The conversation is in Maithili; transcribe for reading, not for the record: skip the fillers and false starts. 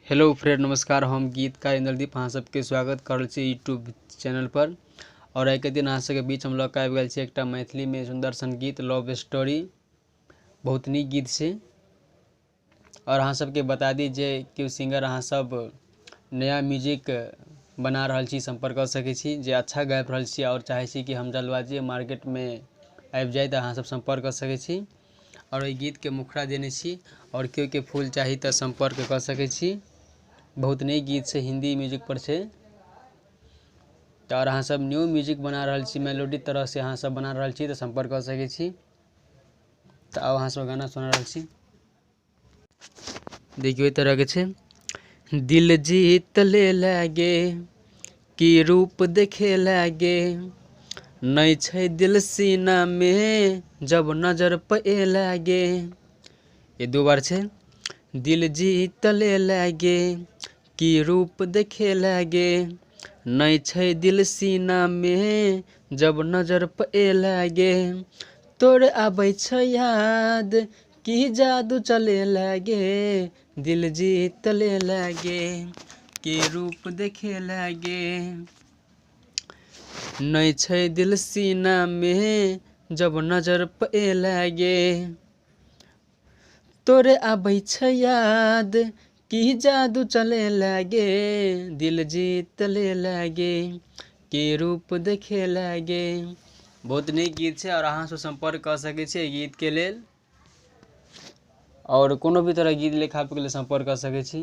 हेलो फ्रेंड, नमस्कार। हम गीतकार इंद्रदीप अहाँ सबके स्वागत कर रहल छी यूट्यूब चैनल पर। और आइके दिन अहाँ सबके बीच हम लऽ कऽ आबि गेल छी एकटा मैथिलीमे सुन्दर सन गीत लव स्टोरी। बहुत नीक गीत छै। और अहाँ सबके बता दी जे केओ सिंगर अहाँ सब नया म्यूजिक बना रहल छी, सम्पर्क कऽ सकै छी। जे अच्छा गाबि रहल छी और चाहै छी कि हम जल्दबाजी मार्केटमे आबि जाइ, तऽ अहाँ सब सम्पर्क कऽ सकै छी। और एहि गीतके मुखड़ा देने छी और केओ के फूल चाही तऽ सम्पर्क कऽ सकै छी। बहुत नीक गीत छै, हिन्दी म्यूजिक पर छै। तऽ और अहाँ सब न्यू म्यूजिक बना रहल छी, मेलोडी तरह से अहाँ सब बना रहल छी, तऽ सम्पर्क कऽ सकै छी। तऽ आब अहाँ सब गाना सुना रहल छी। देखियौ, एहि तरहके छै। दिल जीत ले लागे की रूप देखे लागे, नहि छै दिल सीनामे जब नजर पे लागे। ये दू बार छै। दिल जीत ले लागे की रूप देखे लागे, नहि छै दिल सीनामे जब नजर पे लागे, तोर आबै छै याद की जादू चले लागे, दिल जीत ले लागे की रूप देखे लागे, नहि छै दिल सीनामे जब नजर पे लागे, तोरे आबै छै याद की जादू चले लागे, दिल जीत ले लागे की रूप देखे लागे। बहुत नीक गीत छै और अहाँ सब सम्पर्क कऽ सकै छी एहि गीतके लेल और कोनो भी तरहके गीत लिखाबैके लेल सम्पर्क कऽ सकै छी।